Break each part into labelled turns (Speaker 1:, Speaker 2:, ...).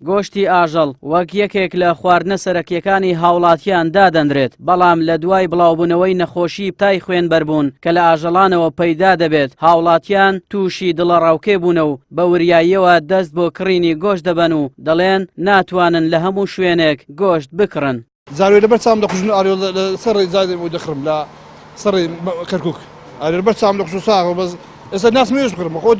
Speaker 1: گۆشتی ئاژەڵ وەک یەکێک لە خواردنە سەرەکییەکانی هاوڵاتیان دادەنرێت، بەڵام لە دوای بڵاوبوونەوەی نەخۆشی پەتای خوێنبەربوون کە لە ئاژەڵانەوە پەیدا دەبێت، هاوڵاتیان تووشی دڵەڕاوکێ بوونە و بە وریاییەوە دەست بۆ کڕینی گۆشت دەبەن و دەڵێن ناتوانن لە هەموو شوێنێک گۆشت بکڕن.
Speaker 2: زاروێ لەبەر چاوم دەکوژن ئاریۆ لە سەر ڕێی زای دێم و دەخڕم لە سەر ڕێی کەرکوک ئاریۆ لەبەر چاوم دەکوژن ساغ بەس ئێستا ناچم وێش بکڕم خۆ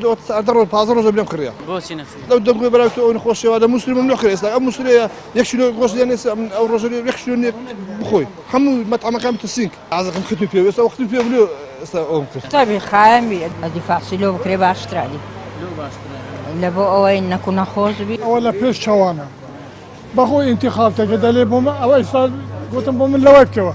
Speaker 2: دە ڕۆژ 15 ڕۆژە لێم کڕیە
Speaker 1: بۆچی نەچووی؟
Speaker 2: لەو دەنگۆی بەرای تۆ ئەو نەخۆشیەوە لە موسڵی مەمنوع کرد ئێستا ئەم موسڵەیە یەک کیلۆ گۆشت لێ نێستا من ئەو ڕۆژە یەک کیلۆ نییە بخۆی هەموو مەتعەمەکان تسینک عازەکەم ختمی پێ ئێستا وەختم پێ بلێ ئێستا ئەوم کرد
Speaker 3: تەبی خایەن بی ئەدی فەحسی لۆ بکرێ باشترە ئەدی لە بۆ ئەوەی نەکو نەخۆش بی.
Speaker 4: ئەوە لە پێش چاوانە. بەخۆ ئینتیخاب دەکە دەلێ بۆ من ئەوە ئیستا گوتم بۆ من لەوەی بکەوە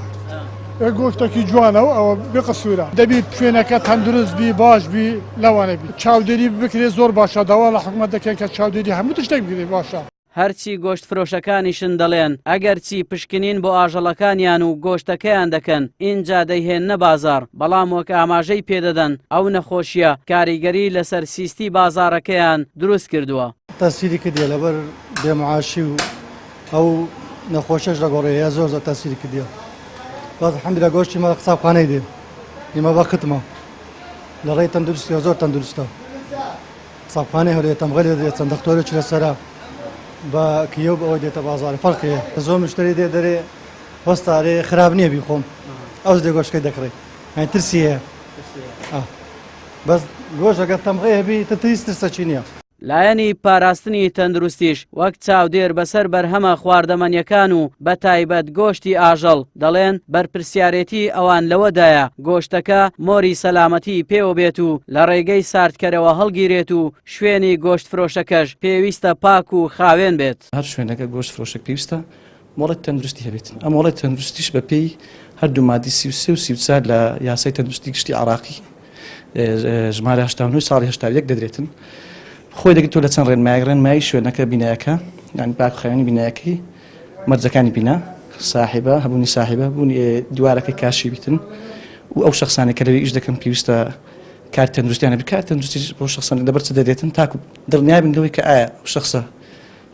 Speaker 4: ئێ گۆشتەکی جوانە و ئەوە بێ قسوورە دەبی شوێنەکە تەندروست بی باش بی لەوانە بی چاودێری بکرێ زۆر باشە داوا لە حکومەت دەکەن کە چاودێری هەموو تشتێک بکرێ باشە.
Speaker 1: هەرچی گۆشتفرۆشەکانیشن دەڵێن ئەگەرچی پشکنین بۆ ئاژەڵەکانیان و گۆشتەکەیان دەکەن ئینجا دەیهێننە بازاڕ، بەڵام وەک ئاماژەی پێدەدەن ئەو نەخۆشییە کاریگەری لەسەر سیستی بازاڕەکەیان دروستکردووە.
Speaker 5: تەسیری کردیە لەبەر بێ معاشی و ئەو نەخۆشەش لە گۆڕێ هەیە زۆر زۆر تەسیری کردیە بەس الحمدلله گۆشتی مە قسابخانەی دێ ئیمە بەختمە لە ڕێی تەندروستیەوە زۆر تەندروستە قسابخانەی هەولێر تەمغە لێ دێ چەند دەختۆرێکی لەسەرە بە کیە و بەوەی دێتە بازاڕی فەرقی هەیە زۆر مشتری دێ دەرێ وەستارێ خراپ نییە بیخۆم ئەوس دێ گۆشتەکەی دەکڕێ یانی ترسی هەیە بەس گۆشت ئەگەر تەمغەی هەبی تر هیچ ترسەکی نییە.
Speaker 1: لایەنی پاراستنی تەندروستیش وەک چاودێر بەسەر بەرهەمە خواردەمەنیەکان و بەتایبەت گۆشتی ئاژەڵ، دەڵێن بەرپرسیارێتی ئەوان لەوەدایە گۆشتەکە مۆری سەلامەتی پێوە بێت و لە ڕێگەی ساردکەرەوە هەڵگیرێت و شوێنی گۆشتفرۆشەکەش پێویستە پاک و خاوێن بێت.
Speaker 6: هەر شوێنەکە گۆشتفرۆشێک پێویستە مۆڵەتی تەندروستی هەبێت، ئەم مۆڵەتی تەندروستیش بە پێی هەردوو مادی 33 و 34 لە یاسای تەندروستی گشتی عراقی ژمارە 89 ساڵی 81 دەدرێتن خۆی دەگرێتەوە لە چەند ڕێنمایەک ڕێنمایی شوێنەکە بینایەکە یعنی پاک خاوێنی بینایەکەی مەرجەکانی بینا ساحبە هەبوونی ساحبە بوونی دیوارەکەی کاشی بیتن و ئەو شخصانێک کە لەوێ ئیش دەکەن پێویستە کار تەندروستیانە بێت کار تەندروستی بۆ شخصان لەبەر چ دەدرێتن تاکو دڵنیابن لەوەی کە ئایا ئەو شخصە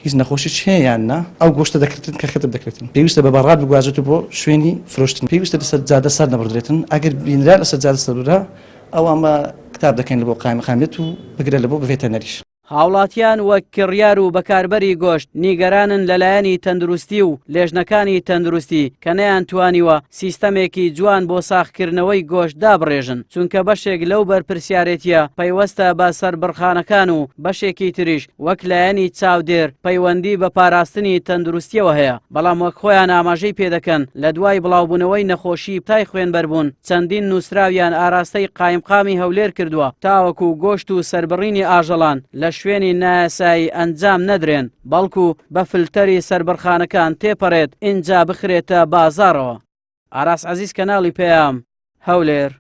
Speaker 6: هیچ نەخۆشیی هەیە یان نا، ئەو گۆشتە دەکرێتن کە ختم دەکرێتن پێویستە بە بەڕاد بگوازرێتەوە بۆ شوێنی فرۆشتن، پێویستە لەسەر جادە سەر نەبڕدرێتن، ئەگەر بینرا لەسەر جادە سەر بڕا ئەوا ئەمە کتاب دەکەین لە بۆ قایمقامیەت و بگرە لە بۆ ڤێتەنەریش.
Speaker 1: هاوڵاتیان وەک کڕیار و بەکاربەری گۆشت نیگەرانن لە لایەنی تەندروستی و لێژنەکانی تەندروستی کە نەیانتوانیوە سیستەمێکی جوان بۆ ساغکردنەوەی گۆشت دابڕێژن، چونکە بەشێک لەو بەرپرسیارێتیە پەیوەستە بە سەربڕخانەکان و بەشێکی تریش وەک لایەنی چاودێر پەیوەندی بە پاراستنی تەندروستیەوە هەیە، بەڵام وەک خۆیان ئاماژەی پێدەکەن لە دوای بڵاوبوونەوەی نەخۆشی پەتای خوێنبەربوون چەندین نووسراویان ئاراستەی قایمقامی هەولێر کردووە تاوەکو گۆشت و سەربڕینی ئاژەڵان لە شوێنی نایاسایی ئەنجام نەدرێن بەڵکو بە فلتەری سەربڕخانەکان تێپەڕێت ئینجا بخرێتە بازاڕەوە. ئاراس عەزیز کەناڵی پەیام، هەولێر.